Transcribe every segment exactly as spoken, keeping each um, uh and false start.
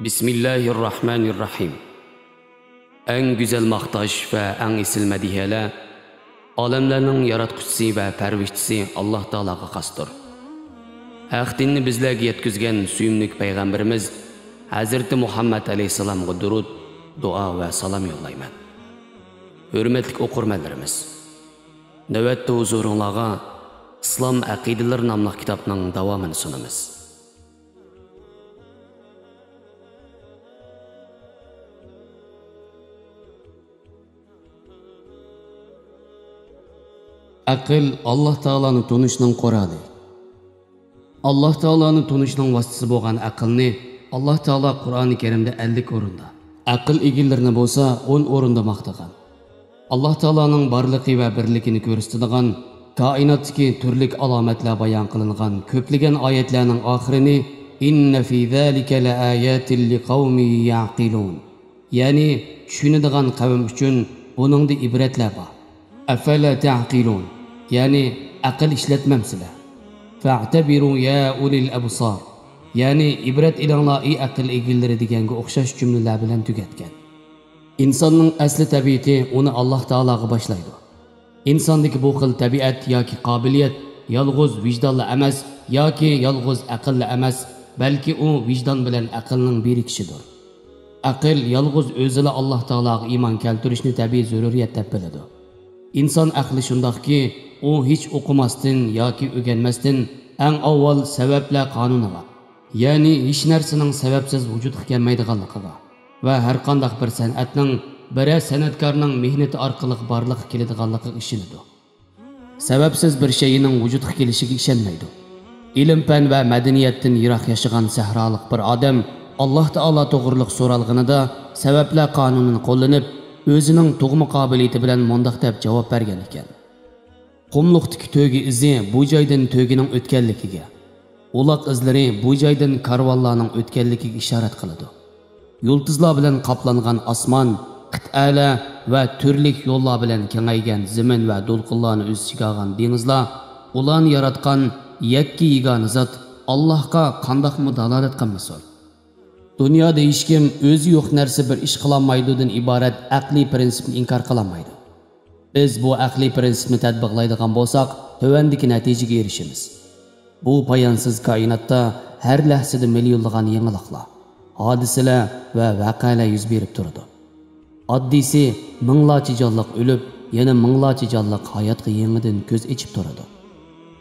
بىسمىللاھىررەھمانىررەھىم. ئەڭ گۈزەل ماختاش ۋە ئەڭ ئېسىل مەدھىيەلەر ئالەملەرنىڭ ياراتقۇچىسى ۋە پەرۋىشچىسى ئاللاھ تائالاغا خاستۇر. ھەق دىننى بىزلەرگە يەتكۈزگەن سۆيۈملۈك پەيغەمبىرىمىز ھەزرىتى مۇھەممەد ئەلەيھىسسالامغا دۇرۇد، دۇئا ۋە سالام يوللايمەن. ھۆرمەتلىك ئوقۇرمەنلىرىمىز، نۆۋەتتە ھۇزۇرۇڭلارغا ئىسلام ئەقىدىلىرى ناملىق كىتابنىڭ داۋامىنى سۇنىمىز. ئەقىل ئاللاھ تائالانى تونۇشنىڭ قورالى. ئاللاھ تائالانى تونۇشنىڭ ۋاسىتىسى بولغان ئەقىلنى ئاللاھ تائالا قۇرئانى كەرىمدە ئەللىك ئورۇندا، ئەقىل ئىگىلىرىنى بولسا ئون ئورۇندا ماختىغان. ئاللاھ تائالانىڭ بارلىقى ۋە بىرلىكىنى كۆرسىتىدىغان، كائىناتتىكى تۈرلۈك ئالامەتلەر بايان قىلىنغان كۆپلىگەن ئايەتلەرنىڭ ئاخىرىنى، «إن في ذلك لآيات لقوم يعقلون»، يەنى چۈشىنىدىغان قەۋم ئۈچۈن بۇنىڭدا ئىبرەتلەر بار. «أفلا تعقلون»، يەنى ئەقىل ئىشلەتمەمسىلەر؟ «فاعتبروا يا أولي الأبصار»، يەنى ئىبرەت ئېلىڭلار، ئەي ئەقىل ئىگىلىرى دېگەنگە ئوخشاش جۈملىلەر بىلەن تۈگەتكەن. ئىنساننىڭ ئەسلى تەبىئىتى ئۇنى ئاللاھ تائالاغا باشلايدۇ. ئىنساندىكى بۇ خىل تەبىئەت ياكى قابىلىيەت يالغۇز ۋىجدانلا ئەمەس ياكى يالغۇز ئەقىللا ئەمەس، بەلكى ئۇ ۋىجدان بىلەن ئەقىلنىڭ بىرىكىشىدۇر. ئەقىل يالغۇز ئۆزىلا ئاللاھ تائالاغا ئىمان كەلتۈرۈشنى تەبىئىي زۆرۈرىيەت دەپ بىلىدۇ. ئىنسان ئەقلى شۇنداقكى، ئۇ ھېچ ئوقۇماستىن ياكى ئۆگەنمەستىن ئەڭ ئاۋۋال سەۋەبلەر قانۇنىغا، يەنى ھېچ نەرسىنىڭ سەۋەبسىز ۋۇجۇدقا كەلمەيدىغانلىقىغا ۋە ھەرقانداق بىر سەنئەتنىڭ بىرەر سەنئەتكارنىڭ مېھنىتى ئارقىلىق بارلىققا كېلىدىغانلىقىغا ئىشىنىدۇ. سەۋەبسىز بىر شەيئىنىڭ ۋۇجۇدقا كېلىشىگە ئىشەنمەيدۇ. ئىلىم-پەن ۋە مەدەنىيەتتىن يىراق ياشىغان سەھرالىق بىر ئادەم ئاللاھ تائالا توغرىلىق سورالغىنىدا سەۋەبلەر قانۇنىنى قوللىنىپ، ئۆزىنىڭ تۇغما قابىلىيىتى بىلەن مۇنداق دەپ جاۋاب بەرگەن ئىكەن: «قۇملۇقتىكى تۆگە ئىزى بۇ جايدىن تۆگىنىڭ ئۆتكەنلىكىگە، ئۇلاق ئىزلىرى بۇ جايدىن كارۋانلارنىڭ ئۆتكەنلىكىگە ئىشارەت قىلىدۇ. يۇلتۇزلار بىلەن قاپلانغان ئاسمان، قىتئەلەر ۋە تۈرلۈك يوللار بىلەن كېڭەيگەن زېمىن ۋە دولقۇنلارنى ئۆز ئىچىگە ئالغان دېڭىزلار، ئۇلارنى ياراتقان يەككە يېگانە زات ئاللاھقا قانداقمۇ دالالەت قىلمىسۇن؟» دۇنيادا ھېچكىم «ئۆزى يوق نەرسە بىر ئىش قىلالمايدۇ» دىن ئىبارەت ئەقلىي پىرىنسىپنى ئىنكار قىلالمايدۇ. بىز بۇ ئەقلىي پىرىنسىپنى تەتبىقلايدىغان بولساق، تۆۋەندىكى نەتىجىگە ئېرىشىمىز. بۇ پايانسىز كائىناتتا ھەر لەھزىدە مىليونلىغان يېڭىلىقلار، ھادىسىلەر ۋە ۋەقەلەر يۈز بېرىپ تۇرىدۇ. ئاددىيسى، مىڭلارچە جانلىق ئۆلۈپ، يەنە مىڭلارچە جانلىق ھاياتقا يېڭىدىن كۆز ئېچىپ تۇرىدۇ.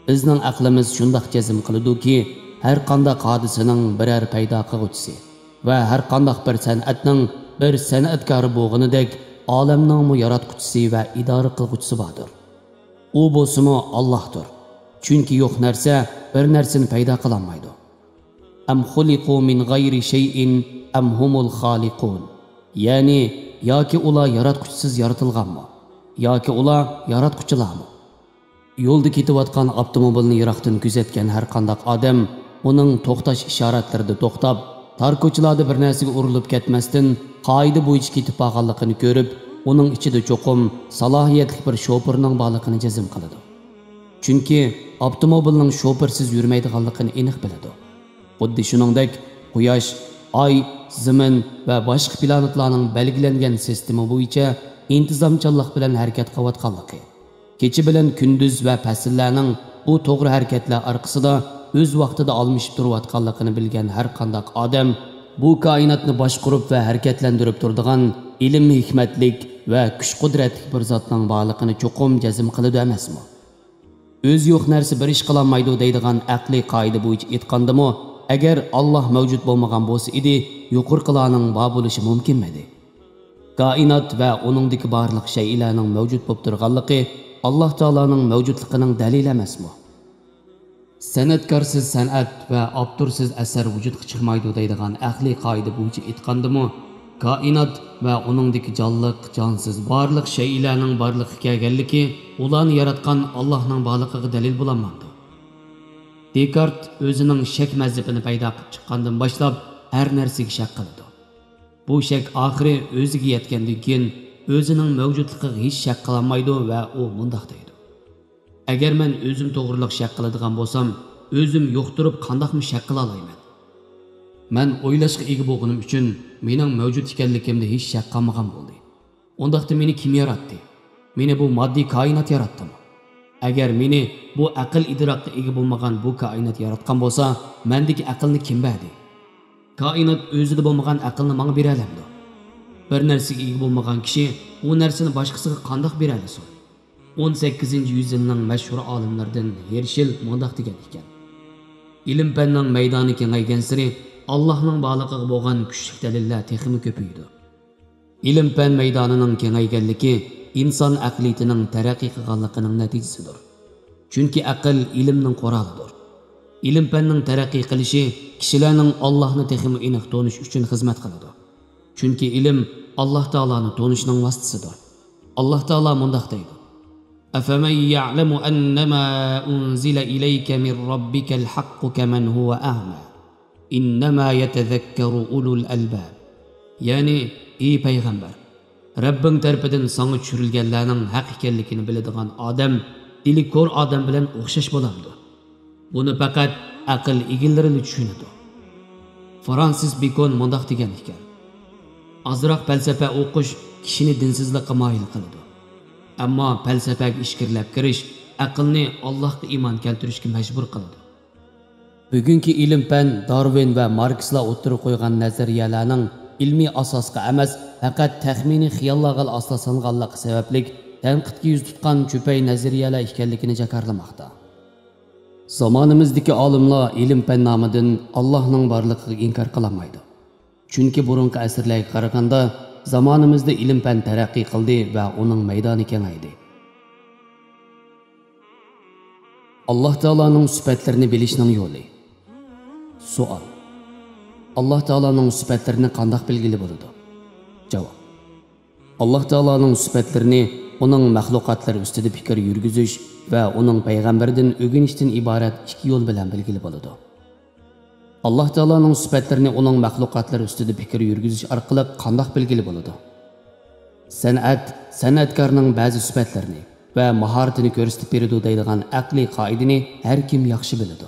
بىزنىڭ ئەقلىمىز شۇنداق جەزم قىلىدۇكى، ھەرقانداق ھادىسىنىڭ بىرەر پەيدا قىلغۇچىسى ۋە ھەرقانداق بىر سەنئەتنىڭ بىر سەنئەتكارى بولغىنىدەك، ئالەمنىڭمۇ ياراتقۇچىسى ۋە ئىدارە قىلغۇچىسى باردۇر. ئۇ بولسىمۇ ئاللاھتۇر. چۈنكى يوق نەرسە بىر نەرسىنى پەيدا قىلالمايدۇ. «أم خلقوا من غير شيء أم هم الخالقون»، يەنى ياكى ئۇلار ياراتقۇچىسىز يارىتىلغانمۇ؟ ياكى ئۇلار ياراتقۇچىلارمۇ؟ يولدا كېتىۋاتقان ئاپتوموبىلنى يىراقتىن كۆزەتكەن ھەرقانداق ئادەم ئۇنىڭ توختاش ئىشارەتلىرىدە توختاپ، تار كوچىلاردا بىر نەرسىگە ئۇرۇلۇپ كەتمەستىن، قائىدە بويىچە كېتىپ بارغانلىقىنى كۆرۈپ، ئۇنىڭ ئىچىدە چوقۇم سالاھىيەتلىك بىر شوپۇرنىڭ بارلىقىنى جەزم قىلىدۇ. چۈنكى ئاپتوموبىلنىڭ شوپۇرسىز يۈرمەيدىغانلىقىنى ئېنىق بىلىدۇ. خۇددى شۇنىڭدەك، قۇياش، ئاي، زېمىن ۋە باشقا پلانېتلارنىڭ بەلگىلەنگەن سىستېما بويىچە ئىنتىزامچانلىق بىلەن ھەرىكەت قىلىۋاتقانلىقى، كېچە بىلەن كۈندۈز ۋە پەسىللەرنىڭ بۇ توغرا ھەرىكەتلەر ئارقىسىدا ئۆز ۋاقتىدا ئالمىشىپ تۇرۇۋاتقانلىقىنى بىلگەن ھەرقانداق ئادەم بۇ كائىناتنى باشقۇرۇپ ۋە ھەرىكەتلەندۈرۈپ تۇرىدىغان ئىلىم-ھېكمەتلىك ۋە كۈچ-قۇدرەتلىك بىر زاتنىڭ بارلىقىنى چوقۇم جەزم قىلىدۇ ئەمەسمۇ؟ «ئۆزى يوق نەرسە بىر ئىش قىلالمايدۇ» دەيدىغان ئەقلىي قائىدە بويىچە ئېيتقاندىمۇ، ئەگەر ئاللاھ مەۋجۇت بولمىغان بولسا ئىدى، يۇقىرىقىلارنىڭ بار بولۇشى مۇمكىنمىدى؟ كائىنات ۋە ئۇنىڭدىكى بارلىق شەيئىلەرنىڭ مەۋجۇت بولۇپ تۇرغانلىقى ئاللاھ تائالانىڭ مەۋجۇتلۇقىنىڭ دەلىلى ئەمەسمۇ؟ «سەنئەتكارسىز سەنئەت ۋە ئاپتورسىز ئەسەر ۋۇجۇدقا چىقمايدۇ» دەيدىغان ئەقلىي قائىدە بويىچە ئېيتقاندىمۇ، كائىنات ۋە ئۇنىڭدىكى جانلىق، جانسىز بارلىق شەيئىلەرنىڭ بارلىققا كەلگەنلىكى ئۇلارنى ياراتقان ئاللاھنىڭ بارلىقىغا دەلىل بولالمامدۇ؟ دېكارت ئۆزىنىڭ شەك مەزھىپىنى پەيدا قىلىپ چىققاندىن باشلاپ ھەر نەرسىگە شەك قىلىدۇ. بۇ شەك ئاخىرى ئۆزىگە يەتكەندىن كېيىن ئۆزىنىڭ مەۋجۇتلۇقىغا ھېچ شەك قىلالمايدۇ ۋە ئۇ مۇنداق دەيدۇ: «ئەگەر مەن ئۆزۈم توغرىلىق شەك قىلىدىغان بولسام، ئۆزۈم يوق تۇرۇپ قانداقمۇ شەك قىلالايمەن؟» مەن ئويلاشقا ئىگە بولغىنىم ئۈچۈن مېنىڭ مەۋجۇت ئىكەنلىكىمدە ھېچ شەك قالمىغان بولدى. ئۇنداقتا مېنى كىم ياراتتى؟ مېنى بۇ ماددىي كائىنات ياراتتىمۇ؟ ئەگەر مېنى بۇ ئەقىل ئىدراكقا ئىگە بولمىغان بۇ كائىنات ياراتقان بولسا، مەندىكى ئەقىلنى كىم بەردى؟ كائىنات ئۆزىدە بولمىغان ئەقىلنى ماڭا بېرەلەمدۇ؟ بىر نەرسىگە ئىگە بولمىغان كىشى ئۇ نەرسىنى باشقىسىغا قانداق بېرەلىسۇن؟ ئون سەككىزىنچى يۈزيىلنىڭ مەشھۇر ئالىملىرىدىن ھېرشېل مۇنداق دېگەن ئىكەن: ئىلىم-پەننىڭ مەيدانى كېڭەيگەنسېرى، ئاللاھنىڭ بارلىقىغا بولغان كۈچلۈك دەلىللەر تېخىمۇ كۆپىيىدۇ. ئىلىم-پەن مەيدانىنىڭ كېڭەيگەنلىكى ئىنسان ئەقلىيىتىنىڭ تەرەققىي قىلغانلىقىنىڭ نەتىجىسىدۇر. چۈنكى ئەقىل ئىلىمنىڭ قورالىدۇر. ئىلىم-پەننىڭ تەرەققىي قىلىشى كىشىلەرنىڭ ئاللاھنى تېخىمۇ ئېنىق تونۇش ئۈچۈن خىزمەت قىلىدۇ. چۈنكى ئىلىم ئاللاھ تائالانى تونۇشنىڭ ۋاسىتىسىدۇر. ئاللاھ تائالا مۇنداق دەيدۇ: أفمن يعلم أنما أنزل إليك من ربك الحق كمن هو أعمى إنما يتذكر أولو الألباب. يەنى، ئى پەيغەمبەر، رەببىڭ تەرىپىدىن ساڭا چۈشۈرۈلگەنلەرنىڭ ھەق ئىكەنلىكىنى بىلىدىغان ئادەم دىلى كور ئادەم بىلەن ئوخشاش بولامدۇ؟ بۇنى پەقەت ئەقىل ئىگىلىرىلا چۈشىنىدۇ. فرانسىس بېكون مۇنداق دېگەن ئىكەن: ئازراق پەلسەپە ئوقۇش كىشىنى دىنسىزلىققا مايىل قىلىدۇ. ئەمما پەلسەپەگە ئىچكىرىلەپ كىرىش ئەقىلنى ئاللاھقا ئىمان كەلتۈرۈشكە مەجبۇر قىلىدۇ. بۈگۈنكى ئىلىم-پەن دارۋىن ۋە ماركسلار ئوتتۇرىغا قويغان نەزەرىيەلەرنىڭ ئىلمىي ئاساسقا ئەمەس، پەقەت تەخمىنىي خىياللارغىلا ئاساسلانغانلىقى سەۋەبلىك، تەنقىدكە يۈز تۇتقان چۈپەي نەزەرىيەلەر ئىكەنلىكىنى جاكارلىماقتا. زامانىمىزدىكى ئالىملار ئىلىم-پەن نامىدىن ئاللاھنىڭ بارلىقىغا ئىنكار قىلالمايدۇ. چۈنكى بۇرۇنقى ئەسىرلەرگە قارىغاندا، زامانىمىزدا ئىلىم-پەن تەرەققىي قىلدى ۋە ئۇنىڭ مەيدانى كېڭەيدى. ئاللاھ تائالانىڭ سۈپەتلىرىنى بىلىشنىڭ يولى. سوئال: ئاللاھ تائالانىڭ سۈپەتلىرىنى قانداق بىلگىلى بولىدۇ؟ جاۋاب: ئاللاھ تائالانىڭ سۈپەتلىرىنى ئۇنىڭ مەخلۇقاتلىرى ئۈستىدە پىكىر يۈرگۈزۈش ۋە ئۇنىڭ پەيغەمبىرىدىن ئۆگىنىشتىن ئىبارەت ئىككى يول بىلەن بىلگىلى بولىدۇ. ئاللاھ تائالانىڭ سۈپەتلىرىنى ئۇنىڭ مەخلۇقاتلىرى ئۈستىدە پىكىر يۈرگۈزۈش ئارقىلىق قانداق بىلگىلى بولىدۇ؟ سەنئەت سەنئەتكارنىڭ بەزى سۈپەتلىرىنى ۋە ماھارىتىنى كۆرسىتىپ بېرىدۇ دەيدىغان ئەقلىي قائىدىنى ھەر كىم ياخشى بىلىدۇ.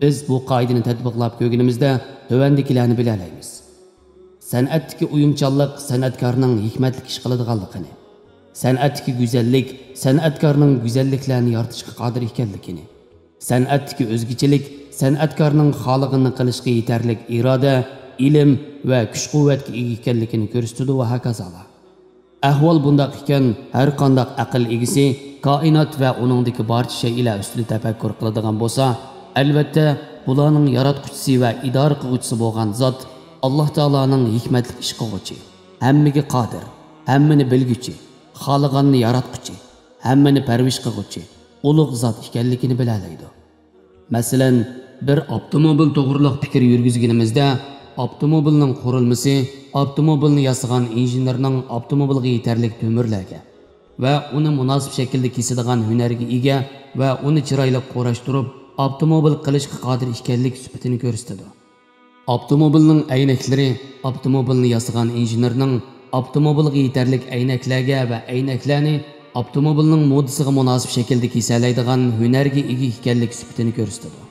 بىز بۇ قائىدىنى تەتبىقلاپ كۆرگىنىمىزدە، تۆۋەندىكىلەرنى بىلەلەيمىز. سەنئەتتىكى ئويۇمچانلىق سەنئەتكارنىڭ ھېكمەتلىك ئىش قىلىدىغانلىقىنى، سەنئەتتىكى گۈزەللىك سەنئەتكارنىڭ گۈزەللىكلەرنى يارىتىشقا قادىر ئىكەنلىكىنى، سەنئەتتىكى ئۆزگىچىلىك سەنئەتكارنىڭ خالىغىنىنى قىلىشقا يېتەرلىك ئىرادە، ئىلىم ۋە كۈچ-قۇۋۋەتكە ئىگە ئىكەنلىكىنى كۆرسىتىدۇ ۋە ھاكازالار. ئەھۋال بۇنداق ئىكەن، ھەر قانداق ئەقىل ئىگىسى كائىنات ۋە ئۇنىڭدىكى بارچە شەيئىلەر ئۈستىدە تەپەككۇر قىلىدىغان بولسا، ئەلۋەتتە، بۇلارنىڭ ياراتقۇچىسى ۋە ئىدارە قىلغۇچىسى بولغان زات ئاللاھ تائالانىڭ ھېكمەتلىك ئىش قىلغۇچى، ھەممىگە قادىر، ھەممىنى بىلگۈچى، خالىغاننى ياراتقۇچى، ھەممىنى پەرۋىش قىلغۇچى ئۇلۇغ زات ئىكەنلىكىنى بىلەلەيدۇ. مەسىلەن، بىر ئاپتوموبىل توغرۇلۇق پىكىر يۈرگۈزگىنىمىزدە، ئاپتوموبىلنىڭ قۇرۇلمىسى، ئاپتوموبىلنى ياسىغان ئىنژېنېرنىڭ ئاپتوموبىلغا يېتەرلىك تۆمۈرلەرگە ۋە ئۇنى مۇناسىپ شەكىلدە كېسىدىغان ھۈنەرگە ئىگە ۋە ئۇنى چىرايلىق قۇراشتۇرۇپ، ئاپتوموبىل قىلىشقا قادىر ئىكەنلىك سۈپىتىنى كۆرسىتىدۇ. ئاپتوموبىلنىڭ ئەينەكلىرى ئاپتوموبىلنى ياسىغان ئىنژېنېرنىڭ ئاپتوموبىلغا يېتەرلىك ئەينەكلەرگە ۋە ئەينەكلەرنى ئاپتوموبىلنىڭ مودىسىغا مۇناسىپ شەكىلدە كېسەلەيدىغان ھۈنەرگە ئىگە ئىكەنلىك سۈپىتىنى كۆرسىتىدۇ.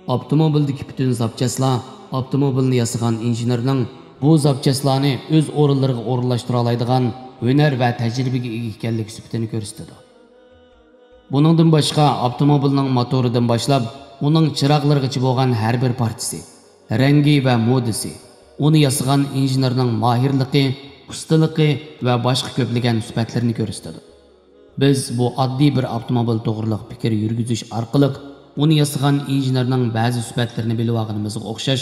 ئاپتوموبىلدىكى پۈتۈن زاپچاسلار ئاپتوموبىلنى ياسىغان ئىنژېنېرنىڭ بۇ زاپچاسلارنى ئۆز ئورۇنلىرىغا ئورۇنلاشتۇرالايدىغان ھۈنەر ۋە تەجرىبىگە ئىگە ئىكەنلىك سۈپىتىنى كۆرسىتىدۇ. بۇنىڭدىن باشقا، ئاپتوموبىلنىڭ موتورىدىن باشلاپ، ئۇنىڭ چىراغلىرىغىچە بولغان ھەر بىر پارچىسى، رەڭگى ۋە مودىسى، ئۇنى ياسىغان ئىنژېنېرنىڭ ماھىرلىقى، ئۇستىلىقى ۋە باشقا كۆپلىگەن سۈپەتلىرىنى كۆرسىتىدۇ. بىز بۇ ئاددىي بىر ئاپتوموبىل توغرۇلۇق پىكىر يۈرگۈزۈش ئارقىلىق ئۇنى ياسىغان ئىنژېنېرنىڭ بەزى سۈپەتلىرىنى بىلىۋالغىنىمىزغا ئوخشاش،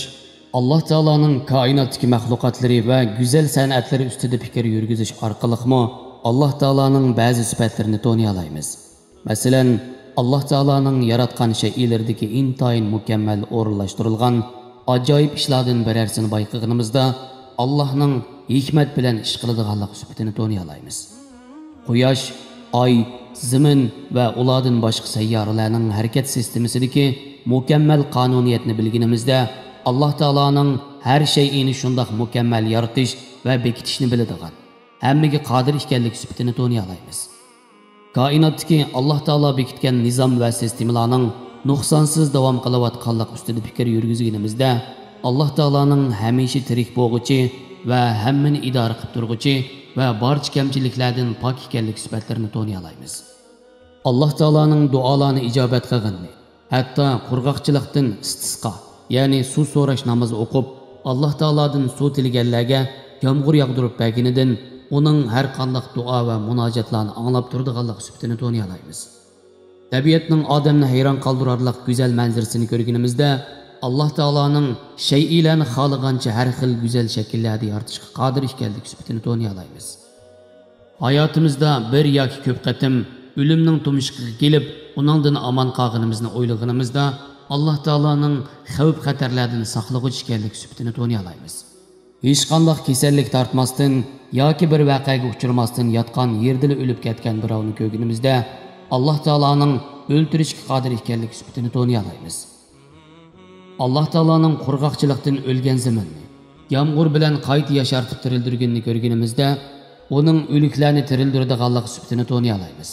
ئاللاھ تائالانىڭ كائىناتتىكى مەخلۇقاتلىرى ۋە گۈزەل سەنئەتلىرى ئۈستىدە پىكىر يۈرگۈزۈش ئارقىلىقمۇ ئاللاھ تائالانىڭ بەزى سۈپەتلىرىنى تونۇيالايمىز. مەسىلەن، ئاللاھ تائالانىڭ ياراتقان شەيئىلىرىدىكى ئىنتايىن مۇكەممەل ئورۇنلاشتۇرۇلغان ئاجايىپ ئىشلاردىن بىرەرسىنى بايقىغىنىمىزدا، ئاللاھنىڭ ھېكمەت بىلەن ئىش قىلىدىغانلىق سۈپىتىنى تونۇيالايمىز. قۇياش، ئاي، زېمىن ۋە ئۇلاردىن باشقا سەييارىلەرنىڭ ھەرىكەت سىستېمىسىدىكى مۇكەممەل قانۇنىيەتنى بىلگىنىمىزدە، ئاللاھ تائالانىڭ ھەر شەيئىنى شۇنداق مۇكەممەل يارىتىش ۋە بېكىتىشنى بىلىدىغان، ھەممىگە قادىر ئىكەنلىك سۈپىتىنى تونۇيالايمىز. كائىناتتىكى ئاللاھ تائالا بېكىتكەن نىزام ۋە سىستېمىلارنىڭ نۇقسانسىز داۋام قىلىۋاتقانلىق ئۈستىدە پىكىر يۈرگۈزگىنىمىزدە، ئاللاھ تائالانىڭ ھەمىشە تىرىك بولغۇچى ۋە ھەممىنى ئىدارە قىلىپ تۇرغۇچى ۋە بارچە كەمچىلىكلەردىن پاك ئىكەنلىك سۈپەتلىرىنى تونۇيالايمىز. ئاللاھ تائالانىڭ دۇئالارنى ئىجابەت قىلغىنىنى، ھەتتا قۇرغاقچىلىقتىن ئىستىسقا، يەنى سۇ سوراش نامىزى ئوقۇپ، ئاللاھ تائالادىن سۇ تىلىگەنلەرگە يامغۇر ياغدۇرۇپ بەرگىنىدىن، ئۇنىڭ ھەر قانداق دۇئا ۋە مۇناجاتلارنى ئاڭلاپ تۇرىدىغانلىقى سۈپىتىنى تونۇيالايمىز. تەبىئەتنىڭ ئادەمنى ھەيران قالدۇرارلىق گۈزەل مەنزىرىسىنى كۆرگىنىمىزدە، ئاللاھ تائالانىڭ شەيئىلەرنى خالىغانچە ھەر خىل گۈزەل شەكىللەردە يارىتىشقا قادىر ئىكەنلىكى سۈپىتىنى تونۇيالايمىز. ھاياتىمىزدا بىر ياكى كۆپ قېتىم ئۆلۈمنىڭ تۇمشۇقىغا كېلىپ، ئۇنىڭدىن ئامان قالغىنىمىزنى ئويلىغىنىمىزدا، ئاللاھ تائالانىڭ خەۋپ-خەتەرلەردىن ساقلىغۇچى ئىكەنلىكى سۈپىتىنى تونۇيالايمىز. ھېچقانداق كېسەللىك تارتماستىن ياكى بىر ۋەقەگە ئۇچرىماستىن ياتقان يېرىدىلا ئۆلۈپ كەتكەن بىراۋنى كۆرگىنىمىزدە، ئاللاھ تائالانىڭ ئۆلتۈرۈشكە قادىر ئىكەنلىكى سۈپىتىنى تونۇيالايمىز. ئاللاھ تائالانىڭ قۇرغاقچىلىقتىن ئۆلگەن زېمىننى يامغۇر بىلەن قايتا ياشارتىپ تىرىلدۈرگىنىنى كۆرگىنىمىزدە، ئۇنىڭ ئۆلۈكلەرنى تىرىلدۈرىدىغانلىقى سۈپىتىنى تونۇيالايمىز.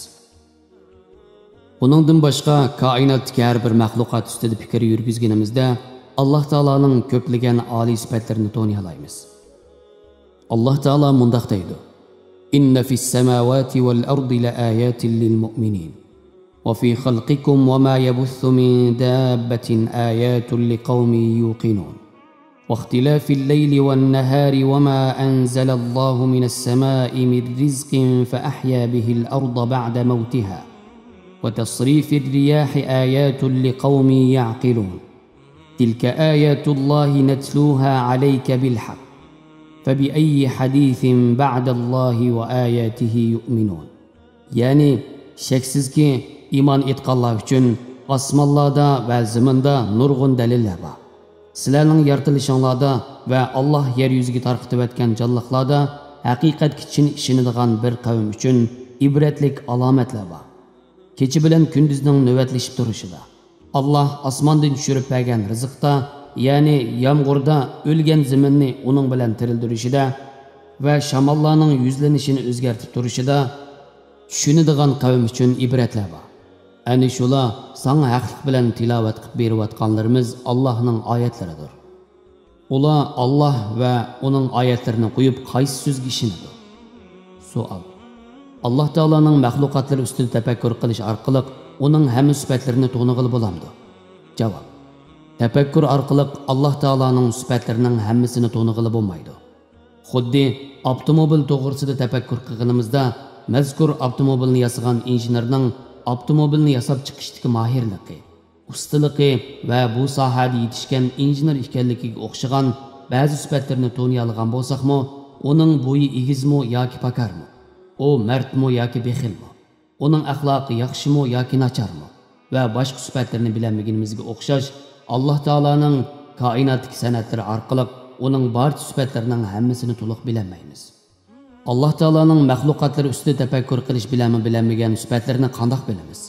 ئۇنىڭدىن باشقا، كائىناتتىكى ھەر بىر مەخلۇقات ئۈستىدە پىكىر يۈرگۈزگىنىمىزدە، ئاللاھ تائالانىڭ كۆپلىگەن ئالىي سۈپەتلىرىنى تونۇيالايمىز. ئاللاھ تائالا مۇنداق دەيدۇ: إن في السماوات والأرض لآيات للمؤمنين وفي خلقكم وما يبث من دابة آيات لقوم يوقنون. واختلاف الليل والنهار وما أنزل الله من السماء من رزق فأحيا به الأرض بعد موتها وتصريف الرياح آيات لقوم يعقلون. تلك آيات الله نتلوها عليك بالحق فبأي حديث بعد الله وآياته يؤمنون. يەنى، شەكسىزكى، ئىمان ئېيتقانلار ئۈچۈن ئاسمانلاردا ۋە زېمىندا نۇرغۇن دەلىللەر بار. سىلەرنىڭ يارىتىلىشىڭلاردا ۋە ئاللاھ يەر يۈزىگە تارقىتىۋەتكەن جانلىقلاردا ھەقىقەتكە چىن ئىشىنىدىغان بىر قەۋم ئۈچۈن ئىبرەتلىك ئالامەتلەر بار. كېچە بىلەن كۈندۈزنىڭ نۆۋەتلىشىپ تۇرۇشىدا، ئاللاھ ئاسماندىن چۈشۈرۈپ بەرگەن رىزىقتا، يەنى يامغۇردا، ئۆلگەن زېمىننى ئۇنىڭ بىلەن تىرىلدۈرۈشىدە ۋە شاماللارنىڭ يۈزلىنىشىنى ئۆزگەرتىپ تۇرۇشىدا چۈشىنىدىغان قەۋم ئۈچۈن ئىبرەتلەر بار. ئەنە شۇلار ساڭا ھەقلىق بىلەن تىلاۋەت قىلىپ بېرىۋاتقانلىرىمىز ئاللاھنىڭ ئايەتلىرىدۇر. ئۇلار ئاللاھ ۋە ئۇنىڭ ئايەتلىرىنى قويۇپ، قايسى سۆزگە ئىشىنىدۇ؟ سوئال. ئاللاھ تائالانىڭ مەخلۇقاتلىرى ئۈستىدە تەپەككۇر قىلىش ئارقىلىق ئۇنىڭ ھەممە سۈپەتلىرىنى تونۇغىلى بولامدۇ؟ جاۋاب. تەپەككۇر ئارقىلىق ئاللاھ تائالانىڭ سۈپەتلىرىنىڭ ھەممىسىنى تونۇغىلى بولمايدۇ. خۇددى ئاپتوموبىل توغرىسىدا تەپەككۇر قىلغىنىمىزدا، مەزكۇر ئاپتوموبىلنى ياسىغان ئىنژېنېرنىڭ ئاپتوموبىلنى ياساپ چىقىشتىكى ماھىرلىقى، ئۇستىلىقى ۋە بۇ ساھەدە يېتىشكەن ئىنژېنېر ئىكەنلىكىگە ئوخشىغان بەزى سۈپەتلىرىنى تونۇيالىغان بولساقمۇ، ئۇنىڭ بويى ئېگىزمۇ ياكى پاكارمۇ؟ ئۇ مەردمۇ ياكى بېخىلمۇ؟ ئۇنىڭ ئەخلاقى ياخشىمۇ ياكى ناچارمۇ؟ ۋە باشقا سۈپەتلىرىنى بىلەلمىگىنىمىزگە ئوخشاش، ئاللاھ تائالانىڭ كائىناتتىكى سەنئەتلىرى ئارقىلىق ئۇنىڭ بارچە سۈپەتلىرىنىڭ ھەممىسىنى تولۇق بىلەلمەيمىز. ئاللاھ تائالانىڭ مەخلۇقاتلىرى ئۈستىدە تەپەككۇر قىلىش بىلەنمۇ بىلەلمىگەن سۈپەتلىرىنى قانداق بىلىمىز؟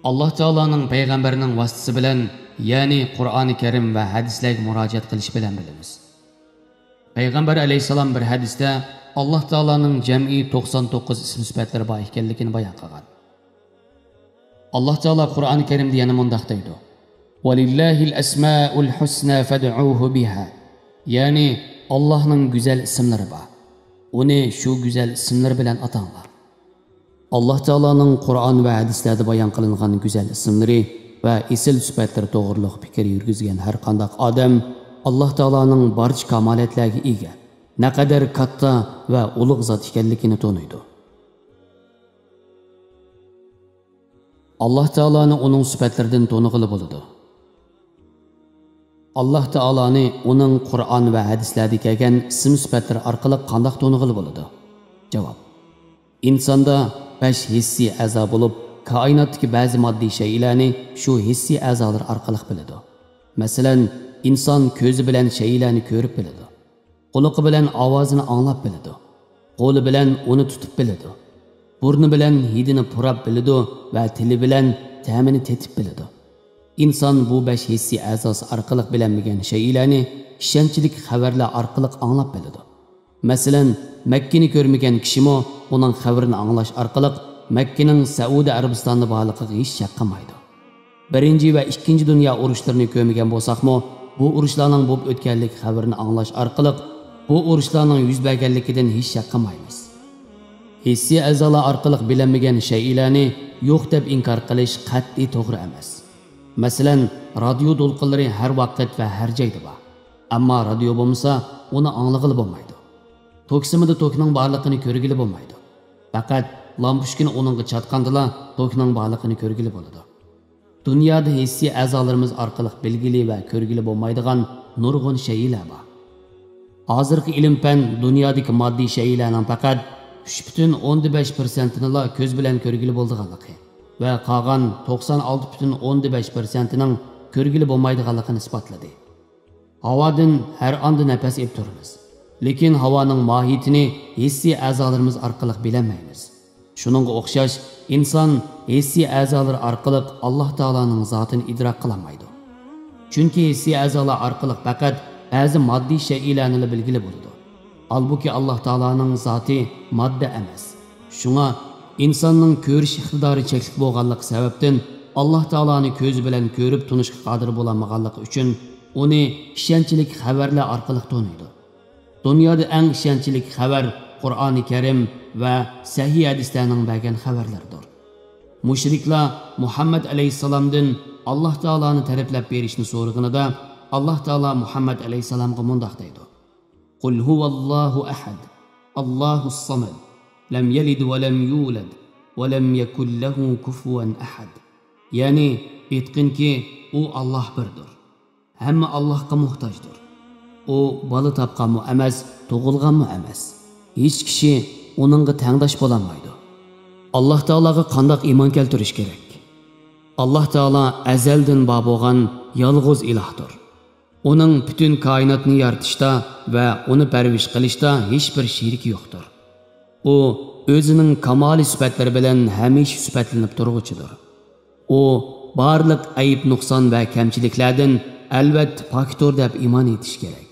ئاللاھ تائالانىڭ پەيغەمبەرنىڭ ۋاسىتىسى بىلەن، يەنى قۇرئانى كەرىم ۋە ھەدىسلەرگە مۇراجىئەت قىلىش بىلەن بىلىمىز. پەيغەمبەر ئەلەيھىسسالام بىر ھەدىستە ئاللاھ تائالانىڭ جەمئىي توقسان توققۇز ئىسىم سۈپەتلىرى بار ئىكەنلىكىنى بايان قىلغان. ئاللاھ تائالا قۇرئانى كەرىمدە يەنە مۇنداق دەيدۇ: ولله الأسماء الحسنى فادعوه بها، يەنى ئاللاھنىڭ گۈزەل ئىسىملىرى بار، ئۇنى شۇ گۈزەل ئىسىملىرى بىلەن ئاتاڭلار. ئاللاھ تائالانىڭ قۇرئان ۋە ھەدىسلەردە بايان قىلىنغان گۈزەل ئىسىملىرى ۋە ئېسىل سۈپەتلىرى توغرۇلۇق پىكىر يۈرگۈزگەن ھەر قانداق ئادەم ئاللاھ تائالانىڭ بارچە كامالەتلەرگە ئىگە، نەقەدەر كاتتا ۋە ئۇلۇغ زات ئىكەنلىكىنى تونۇيدۇ. ئاللاھ تائالانى ئۇنىڭ سۈپەتلىرىدىن تونۇغىلى بولىدۇ. ئاللاھ تائالانى ئۇنىڭ قۇرئان ۋە ھەدىسلەردە كەلگەن ئىسىم سۈپەتلىرى ئارقىلىق قانداق تونۇغىلى بولىدۇ؟ جاۋاب. ئىنساندا بەش ھېسسىي ئەزا بولۇپ، كائىناتتىكى بەزى ماددىي شەيئىلەرنى شۇ ھېسسىي ئەزالىرى ئارقىلىق بىلىدۇ. مەسىلەن، ئىنسان كۆزى بىلەن شەيئىلەرنى كۆرۈپ بىلىدۇ. قۇلىقى بىلەن ئاۋازىنى ئاڭلاپ بىلىدۇ. قولى بىلەن ئۇنى تۇتۇپ بىلىدۇ. بۇرنى بىلەن ھىدىنى پۇراپ بىلىدۇ ۋە تىلى بىلەن تەمىنى تېتىپ بىلىدۇ. ئىنسان بۇ بەش ھېسسىي ئەزاسى ئارقىلىق بىلەلمىگەن شەيئىلەرنى ئىشەنچلىك خەۋەرلەر ئارقىلىق ئاڭلاپ بىلىدۇ. مەسىلەن، مەككىنى كۆرمىگەن كىشىمۇ ئۇنىڭ خەۋىرىنى ئاڭلاش ئارقىلىق مەككىنىڭ سەئۇدى ئەرەبىستاندا بارلىقىغا ھېچ شەك قىلمايدۇ. بىرىنچى ۋە ئىككىنچى دۇنيا ئۇرۇشلىرىنى كۆرمىگەن بولساقمۇ، بۇ ئۇرۇشلارنىڭ بولۇپ ئۆتكەنلىك خەۋىرىنى ئاڭلاش ئارقىلىق بۇ ئۇرۇشلارنىڭ يۈز بەرگەنلىكىدىن ھېچ شەك قىلمايمىز. ھېسسىي ئەزالار ئارقىلىق بىلەلمىگەن شەيئىلەرنى يوق دەپ ئىنكار قىلىش قەتئىي توغرا ئەمەس. مەسىلەن، رادىيو دولقۇنلىرى ھەر ۋاقىت ۋە ھەر جايدا بار. ئەمما رادىيو بولمىسا، ئۇنى ئاڭلىغىلى بولمايدۇ. توكسىمىدا توكنىڭ بارلىقىنى كۆرگىلى بولمايدۇ. پەقەت لامپۇچكىنى ئۇنىڭغا چاتقاندىلا توكنىڭ بارلىقىنى كۆرگىلى بولىدۇ. دۇنيادا ھېسسىي ئەزالىرىمىز ئارقىلىق بىلگىلى ۋە كۆرگىلى بولمايدىغان نۇرغۇن شەيئىلەر بار. ھازىرقى ئىلىم-پەن دۇنيادىكى ماددىي شەيئىلەرنىڭ پەقەت ئۈچ پۈتۈن ئوندىن بەش پىرسەنتىنىلا كۆز بىلەن كۆرگىلى بولىدىغانلىقى ۋە قالغان توقسان ئالتە پۈتۈن ئوندىن بەش پىرسەنتىنىڭ كۆرگىلى بولمايدىغانلىقىنى ئىسپاتلىدى. ھاۋادىن ھەر ئاندا نەپەس ئېلىپ تۇرىمىز. لېكىن ھاۋانىڭ ماھىيىتىنى ھېسسىي ئەزالىرىمىز ئارقىلىق بىلەلمەيمىز. شۇنىڭغا ئوخشاش، ئىنسان ھېسسىي ئەزالىرى ئارقىلىق ئاللاھ تائالانىڭ زاتىنى ئىدراك قىلالمايدۇ. چۈنكى ھېسسىي ئەزالار ئارقىلىق پەقەت بەزى ماددىي شەيئىلەرنىلا بىلگىلى بولىدۇ. ھالبۇكى، ئاللاھ تائالانىڭ زاتى ماددا ئەمەس. شۇڭا ئىنساننىڭ كۆرۈش ئىقتىدارى چەكلىك بولغانلىقى سەۋەبتىن، ئاللاھ تائالانى كۆزى بىلەن كۆرۈپ تونۇشقا قادىر بولالمىغانلىقى ئۈچۈن، ئۇنى ئىشەنچلىك خەۋەرلەر ئارقىلىق تونۇيدۇ. دۇنيادا ئەڭ ئىشەنچلىك خەۋەر قۇرئانى كەرىم ۋە سەھىھ ھەدىسلەرنىڭ بەرگەن خەۋەرلىرىدۇر. مۇشرىكلار مۇھەممەد ئەلەيھىسسالامدىن ئاللاھ تائالانى تەرىپلەپ بېرىشنى سورىغىنىدا، ئاللاھ تائالا مۇھەممەد ئەلەيھىسسالامغا مۇنداق دەيدۇ: قل هو الله أحد، الله الصمد، لم يلد ولم يولد، ولم يكن له كفوا أحد. يەنى، ئېيتقىنكى، ئۇ ئاللاھ بىردۇر. ھەممە ئاللاھقا موھتاجدۇر. ئۇ بالا تاپقانمۇ ئەمەس، تۇغۇلغانمۇ ئەمەس. ھېچ كىشى ئۇنىڭغا تەڭداش بولالمايدۇ. ئاللاھ تائالاغا قانداق ئىمان كەلتۈرۈش كېرەك؟ ئاللاھ تائالا ئەزەلدىن بار بولغان يالغۇز ئىلاھدۇر. ئۇنىڭ پۈتۈن كائىناتنى يارىتىشتا ۋە ئۇنى پەرۋىش قىلىشتا ھېچبىر شېرىكى يوقتۇر. ئۇ ئۆزىنىڭ كامالىي سۈپەتلىرى بىلەن ھەمىشە سۈپەتلىنىپ تۇرغۇچىدۇر. ئۇ بارلىق ئەيىب-نۇقسان ۋە كەمچىلىكلەردىن ئەلۋەتتە پاكتۇر دەپ ئىمان ئېيتىش كېرەك.